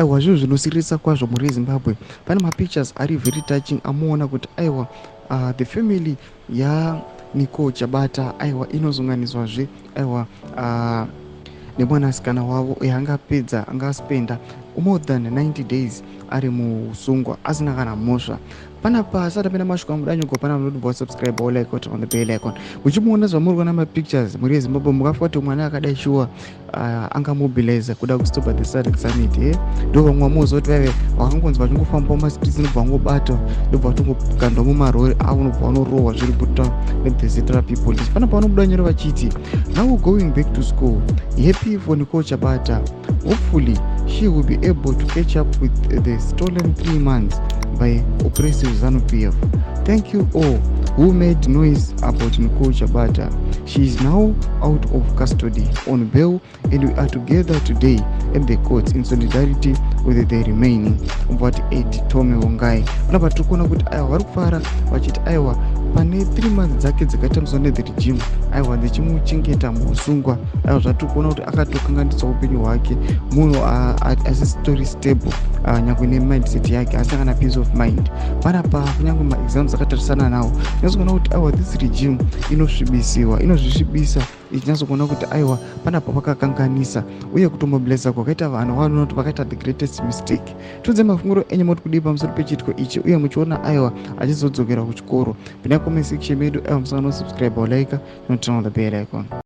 Aiwa, zvinhu zvinosiririsa kwazvo, mhuri yeZimbabwe. Pane mapictures ari very touching amuona kuti aiwa, the family yaNicole Chabata, aiwa, inozunganiswazve, aiwa, nemwanasikana wavo yaangapedza angaspenda more than 90 days ari musungwa asina kana mhosva. Panapa asati apinda mashuka mudanyuko, pana munoti wasubscribe, like, on the bell icon. Muchimuona zvamuri kuona mapictures, mhuri yeZimbabwe, mukafa kuti mwana akadai shuwa angamobilize kuda kustopa the SADC summit? E ndo vamwe vamuziva kuti vaive vakangonzi vachingofamba mumastreets, nobva vangobatwa, ndobva vatongokandwa mumarori avo, nobva vanorohwa zviri brutal nethe ZRP police. Panapa vanobuda nyore vachiti, "Now going back to school. Happy for Nicole Chabata. Hopefully she will be able to catch up with the stolen 3 months by oppressive ZANU PF. Thank you all who made noise about Nicole Chabata. She is now out of custody on bail and we are together today at the courts in solidarity with the remaining." Vati 8 Tome Wongai. Panapa tiri kuona kuti aiwa, vari kufara vachiti aiwa, pane 3 months dzake dzakatambiswa nethe regime, aiwa, dzichimuchengeta muusungwa. Aiwa, zvatiri kuona kuti akatokanganisa upenyu hwake, munhu asisitori stable, nyange nemindset yake asina kana peace of mind. Panapa kunyange maexams akatarisana nawo, nyatsokuona kuti aiwa, this regime inosvibisiwa, inozvisvibisa ichinyatsokuona kuti aiwa, panapa vakakanganisa uye kutomobiliza kwakaita vanhu vanoona kuti vakaita the greatest mistake. Tiudze mafungiro enyu, moti kudii pamusoro pechiitiko ichi uye muchiona aiwa achizodzokera kuchikoro? Pinda comment section medu. Aiwa, musanosubscribe, like, noturn on the bell icon.